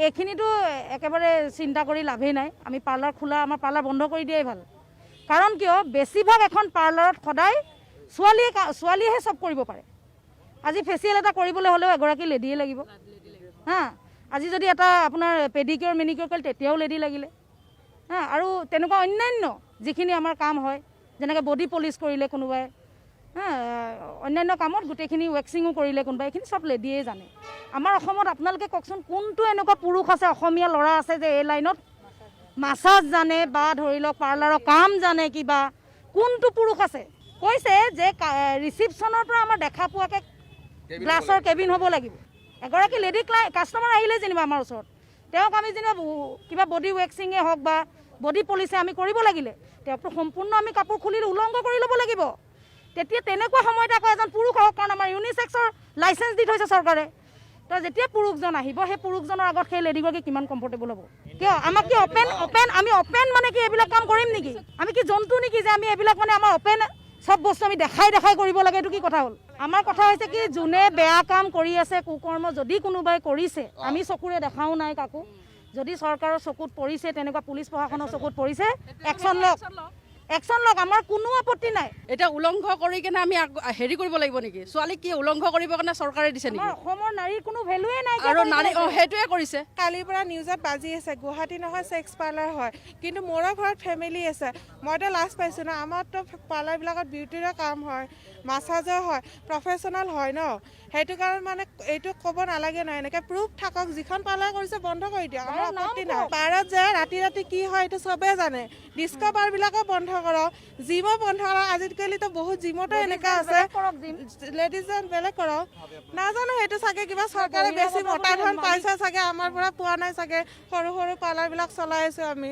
এইখিনিতো একেবাৰে চিন্তা কৰি লাভেই নাই। আমি পাৰ্লাৰ খোলা, আমাৰ পাৰ্লাৰ বন্ধ কৰি দিয়াই ভাল। কাৰণ কিয়, বেছিভাগ এখন পাৰ্লাৰত সদায় ছোৱালীয়েহে চব কৰিব পাৰে। আজি ফেচিয়েল এটা কৰিবলৈ হ'লেও এগৰাকী লেডিয়ে লাগিব। হা, আজি যদি এটা আপোনাৰ পেডিকিয়ৰ মেনিকিয়ৰ কৰিলে, তেতিয়াও লেডি লাগিলে। হা, আৰু তেনেকুৱা অন্যান্য যিখিনি আমাৰ কাম হয়, যেনেকৈ বডি পলিচ কৰিলে কোনোবাই, হা, অন্যান্য কামত গোটেইখিনি ৱেক্সিঙো কৰিলে কোনোবাই, এইখিনি চব লেডিয়ে জানে। আমাৰ অসমত আপোনালোকে কওকচোন, কোনটো এনেকুৱা পুৰুষ আছে, অসমীয়া ল'ৰা আছে যে এই লাইনত মাছাজ জানে বা ধৰি লওক পাৰ্লাৰৰ কাম জানে কিবা? কোনটো পুৰুষ আছে? কৈছে যে ৰিচিপশ্যনৰ পৰা আমাৰ দেখা পোৱাকৈ গ্লাছৰ কেবিন হ'ব লাগিব। এগৰাকী লেডি কাষ্টমাৰ আহিলে যেনিবা আমাৰ ওচৰত, তেওঁক আমি যেনিবা কিবা বডি ৱেক্সিঙে হওক বা বডি পলিচে আমি কৰিব লাগিলে, তেওঁকতো সম্পূৰ্ণ আমি কাপোৰ খুলি উলংগ কৰি ল'ব লাগিব। তেতিয়া তেনেকুৱা সময়ত আকৌ এজন পুৰুষ হওক, কাৰণ আমাৰ ইউনিচেক্সৰ লাইচেঞ্চ দি থৈছে চৰকাৰে, তো যেতিয়া পুৰুষজন আহিব, সেই পুৰুষজনৰ আগত সেই লেডিগৰাকী কিমান কমফৰ্টেবল হ'ব? কিয় আমাক কি অপেন অপেন আমি অপেন মানে কি এইবিলাক কাম কৰিম নেকি? আমি কি জন্তু নেকি যে আমি এইবিলাক মানে আমাৰ অপেন চব বস্তু আমি দেখাই দেখাই কৰিব লাগে? এইটো কি কথা হ'ল? আমাৰ কথা হৈছে কি, যোনে বেয়া কাম কৰি আছে, কুকৰ্ম যদি কোনোবাই কৰিছে, আমি চকুৰে দেখাও নাই কাকো, যদি চৰকাৰৰ চকুত পৰিছে, তেনেকুৱা পুলিচ প্ৰশাসনৰ চকুত পৰিছে, একশ্যন লওক, একশ্যন লওক, আমাৰ কোনো আপত্তি নাই। এতিয়া উলংঘ কৰি কেনে আমি হেৰি কৰিব লাগিব নেকি? ছোৱালীক কি উলংঘ কৰিবৰ কাৰণে চৰকাৰে দিছে নেকি? আমাৰ অসমৰ নাৰীৰ কোনো ভেলুৱে নাই। আৰু নাৰী সেইটোৱে কৰিছে। কালিৰ পৰা নিউজত বাজি আছে, গুৱাহাটী নহয়, ছেক্স পাৰ্লাৰ হয়। কিন্তু মোৰো ঘৰত ফেমিলি আছে, মইতো লাজ পাইছোঁ ন। আমাৰতো পাৰ্লাৰবিলাকত বিউটিৰো কাম হয়, মাছাজো হয়, প্ৰফেচনেল হয় ন। সেইটো কাৰণে মানে এইটো ক'ব নালাগে ন। এনেকৈ প্ৰুফ থাকক, যিখন পাৰ্লাৰ কৰিছে বন্ধ কৰি দিয়ক, আমাৰ তাৰ নাম আপত্তি নাই। কওক। পাৰত যে ৰাতি ৰাতি কি হয়, এইটো চবেই জানে। ডিস্ক' বাৰবিলাকো বন্ধ কৰক, জিমো বন্ধ কৰক। আজিকালিতো বহুত জিমতো এনেকুৱা আছে। কৰক জিম। লেডিজ বেলেগ কৰক। নাজানো, সেইটো চাগে কিবা চৰকাৰে বেছি বহিৰাগত মতা ধন মালিক। পাইছে চাগে, আমাৰ পৰা পোৱা নাই চাগে। সৰু সৰু পাৰ্লাৰবিলাক চলাই আছোঁ আমি।